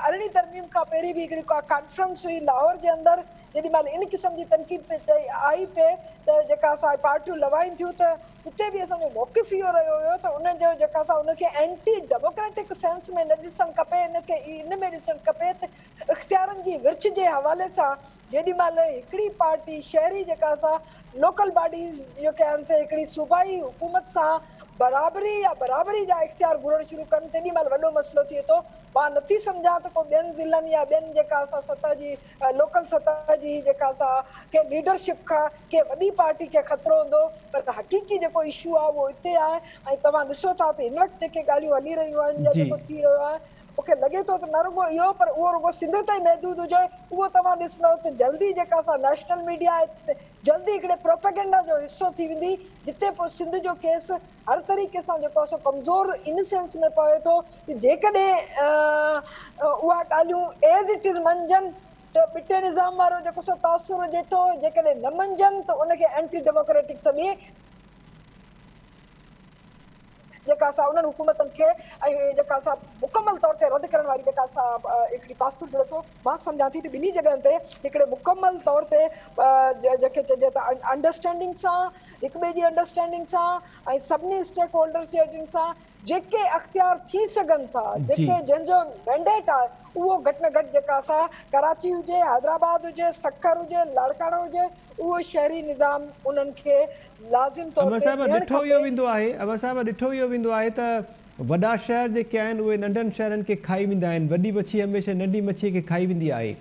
ارڙهين ترميم کان پهرين به هڪڙي ڪا ڪانفرنس هئي لاهور جي اندر جيڏي مهل ان قسم جي تنقيد پئي چئي آئي پئي ته جيڪا اسان پارٽيون لوائين ٿيون ته اتي به اسان جو موقف اهو رهيو هيو ته ان جو جيڪا اسان ان کي اينٽي ڊيموڪريٽڪ سينس ۾ نه ڏسڻ کپي ان کي ان ۾ ڏسڻ کپي ته اختيارن جي ورڇ جي حوالي سان جيڏي مهل هڪڙي پارٽي شهري جيڪا اسان لوڪل باڊيز جيڪي آهن سي هڪڙي صوبائي حڪومت سان برابري يا برابري جا اختيار گهرڻ شروع ڪن تيڏي مهل وڏو مسئلو ٿئي ٿو مان نٿي سمجهان ته ڪو ٻين ضلعن يا ٻين جيڪا اسان سطح جي لوڪل سطح جي جيڪا سا ڪنهن ليڊرشپ کان ڪنهن وڏي پارٽي کي خطرو هوندو پر حقيقي جيڪو اشو آهي اهو اتي آهي ۽ توهان ڏسو ٿا ته هن وقت جيڪي ڳالهيون هلي رهيون آهن يا جيڪو ٿي رهيو آهي مون کي لڳي ٿو ته نه رڳو اهو پر اهو رڳو سنڌ تائين محدود هجي اهو توهان ڏسندو ته جلدي جيڪا سا نيشنل ميڊيا آهي جلدي هڪڙي پروپيگنڊا جو حصو ٿي ويندي جتي پوء سنڌ جو ڪيس هر طريقي سان جيڪو آهي سو ڪمزور ان سينس ۾ پوي ٿو ته جيڪڏهن اها ڳالهيون ايز it از مڃجن ته ٻٽي نظام وارو جيڪو سو تاثر هجي ٿو جيڪڏهن نه مڃجن ته ان کي اينٽي ڊيموڪريٽڪ سڏي جيڪا سا انهن حڪومتن کي ۽ جيڪا سا مڪمل طور تي رد ڪرڻ واري جيڪا سا هڪڙي تاثر جڙي ٿو. مان سمجهان ٿي ته ٻنهي جڳهن تي هڪڙي مڪمل طور تي جنهن کي چئجي ته انڊرسٽينڊنگ سان هڪ ٻئي جي انڊرسٽينڊنگ سان ۽ سڀني اسٽيڪ هولڊرز جي ايڊنگ سان جيڪي اختيار ٿي سگهن ٿا جيڪي جنهن جو مينڊيٽ آهي اهو گهٽ ۾ گهٽ جيڪا سا ڪراچي هجي حيدرآباد هجي سکر هجي لاڙڪاڻو هجي اهو شهري نظام انهن کي لازم طور امر تي صاحب ڏيڻ ڏٺو اهو کپي. ويندو آهي امر صاحب ڏٺو اهو ويندو آهي ته وڏا شهر جيڪي آهن اهي ننڍن شهرن کي کائي ويندا آهن، وڏي مڇي هميشه ننڍي مڇي کي کائي ويندي آهي.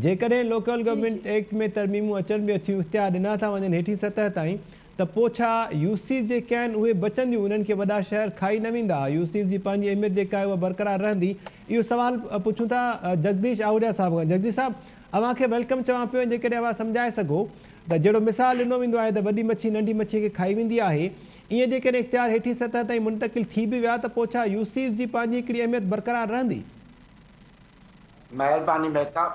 جيڪڏهن لوڪل گورنمينٽ ايڪٽ ۾ ترميمون اچن به اٿيون اختيار ڏنا ٿا وڃن هيٺين سطح تائين ته پوء ڇا يو سيز جيڪي آهن اهي بچنديون انهن کي وڏا شهر کائي نه ويندا يو سيز جي پنهنجي اهميت جيڪا آهي اها برقرار رهندي اهو سوال پڇون ٿا جگديش آهوجا صاحب کان جگديش صاحب اوهان کي welcome چوان پيو ۽ جيڪڏهن اوهان سمجهائي سگهو ته جهڙو مثال ڏنو ويندو آهي ته وڏي مڇي ننڍي مڇي کي کائي ويندي آهي ائين جيڪڏهن اختيار هيٺين سطح تائين منتقل ٿي به ويا ته پوء ڇا يو سيز جي پنهنجي هڪڙي اهميت برقرار رهندي؟ مهرباني مهتاب.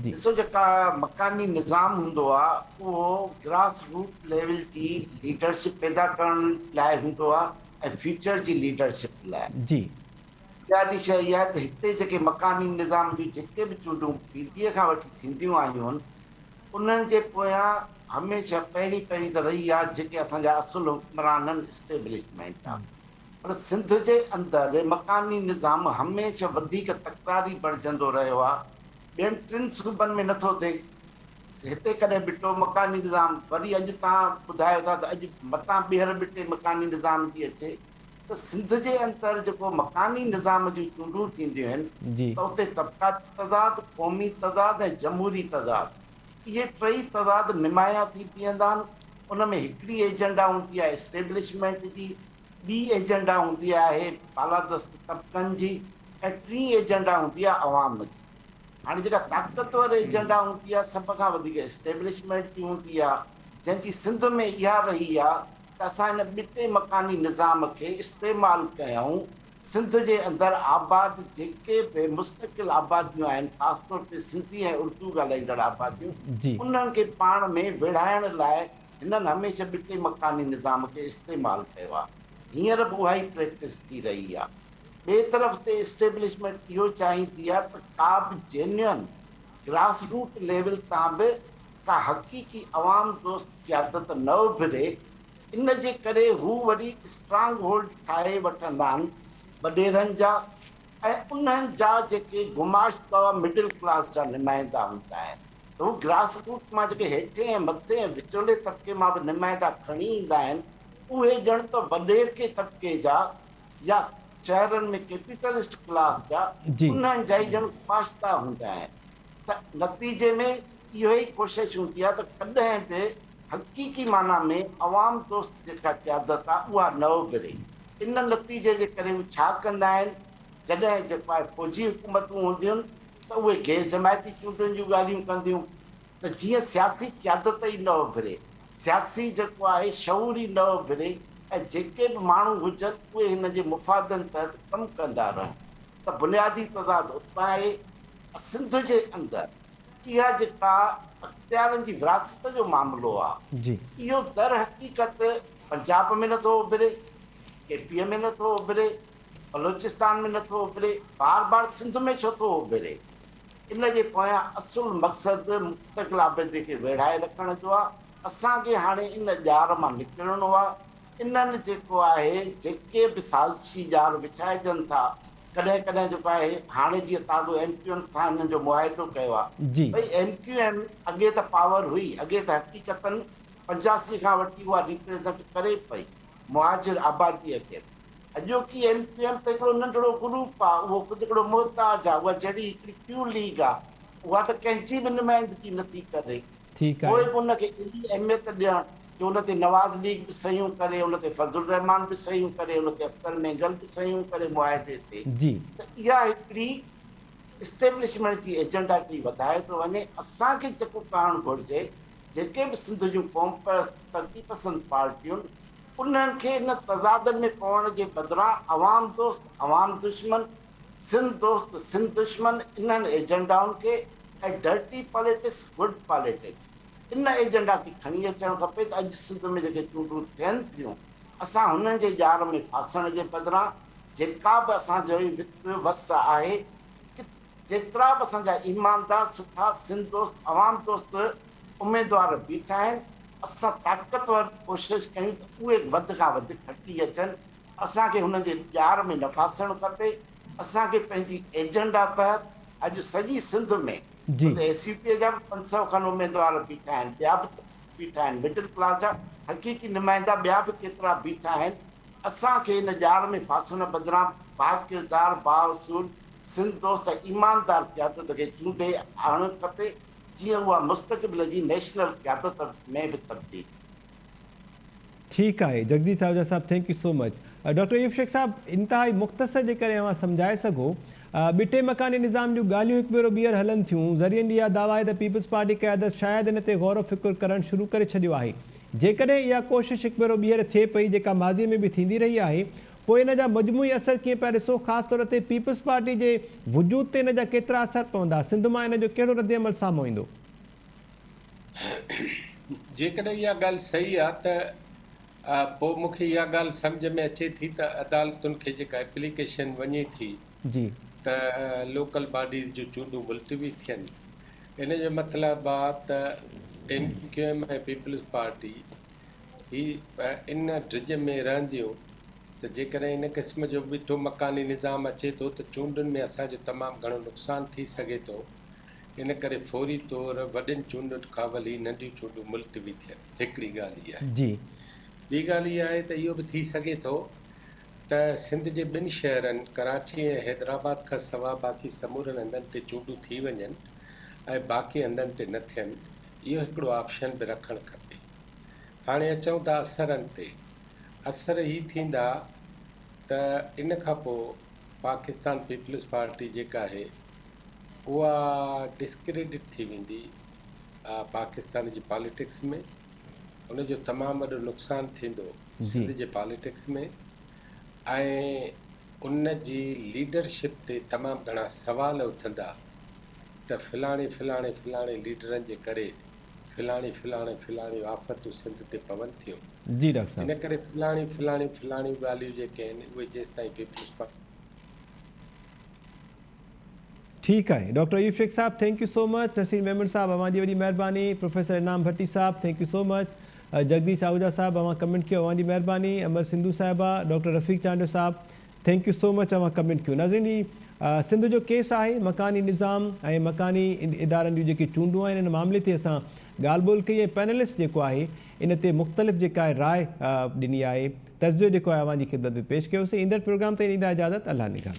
جي. ڏسو جيڪا مڪاني نظام هوندو آ اهو گراس روٽ ليول جي ليڊرشپ پيدا ڪرڻ لاء هوندو آ ۽ فيوچر جي ليڊرشپ لاء. جي. بنيادي شيء اها آهي ته هتي جيڪي مڪاني نظام جون جيڪي به چونڊون پي ڊي اي کان وٺي ٿينديون آيون هن انهن جي پويان هميشه پهرين پهرين ته رهي آ جيڪي اسان جا اصل حڪمران آهن اسٽيبلشمينٽ آ پر سنڌ جي اندر مڪاني نظام هميشه وڌيڪ تڪراري بڻجندو رهيو آ ٻين ٽن صوبن ۾ نٿو ٿئي هتي ڪڏهن ٻٽو مڪاني نظام وري اڄ توهان ٻڌايو ٿا ته اڄ متان ٻيهر ٻٽي مڪاني نظام جي اچي ته سنڌ جي اندر جيڪو مڪاني نظام جون چونڊون ٿينديون آهن ته اتي طبقاتي تضاد، قومي تضاد ۽ جمهوري تضاد اهي ٽئي تضاد نمايان ٿي بيهندا آهن. ان ۾ هڪڙي ايجنڊا هوندي آهي اسٽيبلشمينٽ جي، ٻي ايجنڊا هوندي آهي بالادست طبقن جي ۽ ٽين ايجنڊا هوندي آهي عوام جي. هاڻي جيڪا طاقتور ايجنڊا هوندي آهي سڀ کان وڌيڪ اسٽيبلشمينٽ جي هوندي آهي جنهن جي سنڌ ۾ اها رهي آهي ته اسان هن ٻٽي مڪاني نظام کي استعمال ڪيون، سنڌ جي اندر آباد جيڪي به مستقل آباديون آهن خاص طور تي سنڌي ۽ اردو ڳالهائيندڙ آباديون انهن کي پاڻ ۾ ويڙهائڻ لاء هنن هميشه ٻٽي مڪاني نظام کي استعمال ڪيو آهي هينئر به اها ئي پريڪٽس ٿي رهي آهي ٻئي طرف تي اسٽيبلشمينٽ اهو چاهيندي آهي ته ڪا به جينيوئن گراس روٽ ليول تان به ڪا حقيقي عوام دوست قيادت نه اڀري، ان جي ڪري هو وري اسٽرانگ هولڊ ٺاهي وٺندا آهن وڏيرن جا ۽ انهن جا جيڪي گماشته مڊل ڪلاس جا نمائندا هوندا آهن ته هو گراس روٽ مان جيڪي هيٺين ۽ مٿين ۽ وچولي طبقي مان به نمائندا کڻي ايندا آهن اهي ڄڻ ته وڏيرڪي طبقي جا يا شهرن ۾ ڪيپيٽلسٽ ڪلاس جا انهن جا ئي ڄڻ گماشتا هوندا آهن. ته نتيجي ۾ اهو ئي ڪوشش هوندي آهي ته ڪڏهن به حقيقي معنيٰ ۾ عوام دوست جيڪا قيادت آهي اها نه اڀري. ان نتيجي جي ڪري هو ڇا ڪندا آهن جڏهن جيڪو آهي فوجي حڪومتون هونديون ته اهي غير جماعتي چونڊن جون ڳالهيون ڪنديون. ته جيئن سياسي قيادت ئي نه اڀري، سياسي جيڪو آهي شعور ئي نه اڀري ۽ جيڪي به ماڻهو هجن اهي هن جي مفادن تحت ڪم ڪندا رهن ته بنيادي تضاد اتان آهي. سنڌ جي اندر اها جيڪا اختيارن جي ورهاست جو معاملو آهي اهو درحقيقت پنجاب ۾ نٿو اڀري، ڪي پي ۾ نٿو اڀري، بلوچستان ۾ نٿو اڀري، بار بار سنڌ ۾ ڇو ٿو اڀري؟ ان جي پويان اصل مقصد مستقل آبادي کي ويڙهائي رکڻ جو آهي. اسان کي هاڻي ان ڄار مان نڪرڻو آهي. انهن جيڪو آهي جيڪي به سازشي ڄار وڇائجن ٿا، ڪڏهن ڪڏهن جيڪو آهي هاڻي جيئن تازو ايم ڪيو ايم سان انهن جو معاهدو ڪيو آهي. ڀئي ايم ڪيو ايم اڳي ته پاور هئي، اڳي ته حقيقتن 85 کان وٺي اها ريپريزنٽ ڪري پئي مهاجر آباديء کي. اڄوڪي ايم ڪيو ايم ته هڪڙو ننڍڙو گروپ آ، اهو خود هڪڙو محتاج آ، اها جهڙي هڪڙي ڪيو ليگ آ، اها ته ڪنهن جي به نمائندگي نه ٿي ڪري. پوء به ان کي ايڏي اهميت ڏيڻ جو ان تي نواز ليگ به صحيحون ڪري، ان تي فضل الرحمان به صحيحون ڪري، ان تي اختر مينگل به صحيحون ڪري معاهدي تي ته اها هڪڙي اسٽيبلشمينٽ جي ايجنڊا کي وڌايو ٿو وڃي. اسان کي جيڪو ڪرڻ گهرجي، جيڪي به سنڌ جون قومپرست ترقي پسند پارٽيون انهن کي ان تضادن ۾ پوڻ جي بدران عوام دوست عوام دشمن، سنڌ دوست سنڌ دشمن انهن ايجنڊائن کي ۽ ڊرٽي پاليٽڪس گڊ پاليٽڪس ان ايجنڊا کي کڻي اچڻ کپي ته اڄ سنڌ ۾ جيڪي چونڊون ٿين ٿيون اسان هنن جي ڄار ۾ ڦاسڻ جي بدران جيڪا به اسان جو وت وس آهي جيترا به اسان جا ايماندار، سٺا، سنڌ دوست، عوام دوست اميدوار بيٺا آهن، اسان طاقتور ڪوشش ڪيون ته اهي وڌ کان وڌ کٽي اچن، اسان کي هنن جي ڄار ۾ نه ڦاسڻ کپي، اسان کي پنهنجي ايجنڊا تحت اڄ سڄي سنڌ ۾ ڇو ته ايس يو پي جا به 500 کن اميدوار بيٺا آهن، ٻيا به بيٺا آهن، مڊل ڪلاس جا حقيقي نمائندا ٻيا به ڪيترا بيٺا آهن، اسان کي ان ڄار ۾ ڦاسڻ بدران باڪردار، بااصول، سنڌ دوست ۽ ايماندار قيادت کي چونڊي آڻڻ کپي جيئن اها مستقبل جي نيشنل قيادت ۾ به تبديل. ٺيڪ آهي جگديش آهوجا صاحب thank you so much. Doctor Ayub Shaikh صاحب انتهائي مختصر جيڪڏهن اوهان سمجهائي سگهو ٻٽي مڪاني نظام جون ڳالهيون هڪ ڀيرو ٻيهر هلن ٿيون ذريعن جي اها دعويٰ آهي ته پيپلز پارٽي قيادت شايد ان تي غور و فڪر ڪرڻ شروع ڪري ڇڏيو آهي جيڪڏهن اها ڪوشش هڪ ڀيرو ٻيهر ٿئي پئي جيڪا ماضي ۾ به ٿيندي رهي آهي پوء ان جا مجموعي اثر ڪيئن پيا ڏسو، خاص طور تي پيپلز پارٽي جي وجود تي ان جا ڪيترا اثر پوندا، سنڌ مان ان جو ڪهڙو ردعمل سامهون ايندو؟ جيڪڏهن اها ڳالهه صحيح آهي ته پوء مون کي اها ڳالهه سمجهه ۾ اچي ٿي ته عدالتن کي جيڪا ايپليڪيشن وڃي ٿي ته لوڪل باڊيز جون چونڊون ملتوي ٿين ان جو مطلب آهي ته M Q M ۽ Peoples Party هي ان ڊڄ ۾ رهنديون ته جيڪڏهن ان قسم جو ٻٽو مڪاني نظام اچي ٿو ته چونڊن ۾ اسان جو تمام گهڻو نقصان ٿي سگهي ٿو، ان ڪري فوري طور وڏين چونڊن کان ولي ننڍيون چونڊون ملتوي ٿين. هڪڙي ڳالهه اها آهي. ٻي ڳالهه اها آهي ته اهو به ٿي سگهي ٿو ته سنڌ جي ٻن شهرن ڪراچي ۽ حيدرآباد کان سوا باقي سمورن هنڌن تي چونڊون ٿي وڃن ۽ باقي هنڌن تي نه ٿين، اهو هڪڙو آپشن به رکڻ کپي. هاڻي اچون ٿا اثرن تي. اثر هي ٿيندا ته ان کان پوء پاڪستان پيپلز پارٽي جيڪا آهي اها ڊسڪريڊٽ ٿي ويندي پاڪستان جي پاليٽڪس ۾ ان جو تمام وڏو نقصان ٿيندو سنڌ جي پاليٽڪس ۾ ۽ ان جي ليڊرشپ تي تمام گهڻا سوال اٿندا ته فلاڻي فلاڻي فلاڻي ليڊرن جي ڪري فلاڻي فلاڻي فلاڻيون آفتون سنڌ تي پون ٿيون. جي ڊاڪٽر صاحب. ان ڪري فلاڻيون فلاڻيون فلاڻيون ڳالهيون جيڪي آهن اهي جيستائين پيپلز پارٽي. ٺيڪ آهي ڊاڪٽر ايوب شيخ صاحب thank you so much Naseer Memon صاحب اوهان جي وڏي مهرباني پروفيسر انعام ڀٽي صاحب thank you so much Jagdish Ahuja صاحب اوهان ڪمينٽ ڪيو اوهان جي مهرباني امر سنڌو صاحبه ڊاڪٽر رفيق چانڊيو صاحب thank you سو مچ اوهان ڪمينٽ ڪيو ناظرين هي سنڌ جو ڪيس آهي مڪاني نظام ۽ مڪاني ادارن جون جيڪي چونڊون آهن ان معاملي تي اسان ڳالهه ٻولهه ڪئي ۽ پينلسٽ جيڪو آهي ان تي مختلف جيڪا آهي راء ڏني آهي تجزيو جيڪو آهي اوهان جي خدمت ۾ پيش ڪيوسين ايندڙ پروگرام تائين ڏيندا اجازت الله نگهبان.